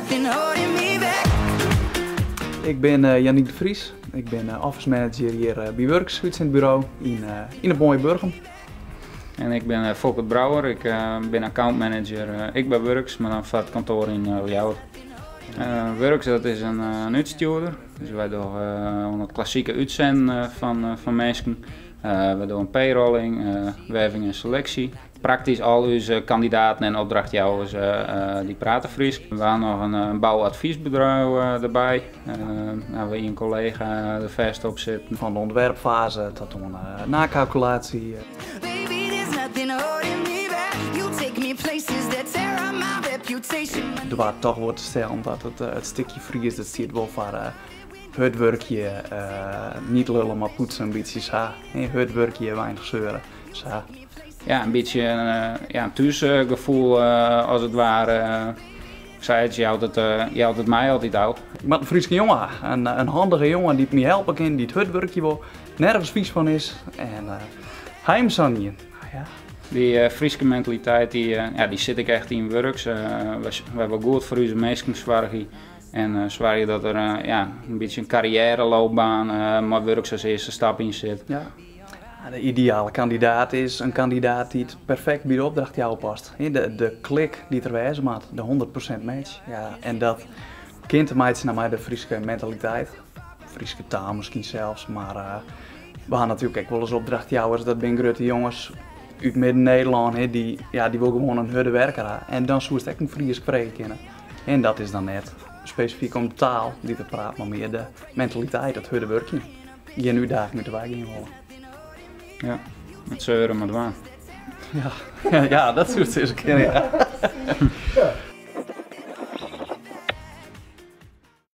nothing holding me back. Ik bin Yannick de Vries. Ik bin office manager hjir by Wurks, útsendburo yn it moaie Burgum. En ik bin Folkert Brouwer, ik bin accountmanager ek by Wurks, mar dan foar it kantoar yn Ljouwert. Wurks, dat is in útstjoerder, dus wy dogge oan it klassike útsenden fan minsken. Wy dogge payrolling, werving en seleksje. Praktysk al ús kandidaten en opdrachtjouwers dy prate Frysk. We ha noch in bouadvysbedriuw derby. Dêr ha we ien kollega der fêst op sitten. Fan de ûntwerpfaze tot oan de nakalkulaasje. Baby, there's nothing holding me back. You take me places that tear up my reputation. Der waard toch wol te stellen dat it stikje Fries, dat stiet wol foar hurd wurkje, niet lullen mar poetsen, in bytsje sa. Hurd wurkje, weinich seuren, sa. Ja, in bytsje ja, in thúsgefoel as it ware. Sayts jout it my altyd ôf. Ik moat in Fryske jonge ha. In handige jonge dy't my helpe kin, dy't hurd wurkje wol, nergens vies fan is. En ha jim sa'n ien? Ja. Dy Fryske mentaliteit dy, ja, dy sit ek echt yn Wurks. Wy wolle goed foar ús minsken soargje en soargje dat der, ja, in bytsje in karriêreloopbaan mei Wurks as earste stap yn sit. Ja. De ideale kandidaat is in kandidaat dy't perfekt by de opdrachtjouwer past. De klik dy't der wêze moat, de 100% match. Ja, en dat kin te meitsjen mei de Fryske mentaliteit, Fryske taal miskien sels, mar we ha natuerlik ek wolris opdrachtjouwers, dat binne grutte jonges út Midden-Nederlân, dy, ja, dy wol gewoan in hurde werker ha. En dan soest ek in Fries freegje kinne. En dat is dan net spesifyk om de taal dy't er praat, mar mear de mentaliteit, it hurde wurkjen. Gjin útdaging út de wei gean wolle. Ja, it seuren mar dwaan. Ja, ja, dat soe it sizze kinne, ja.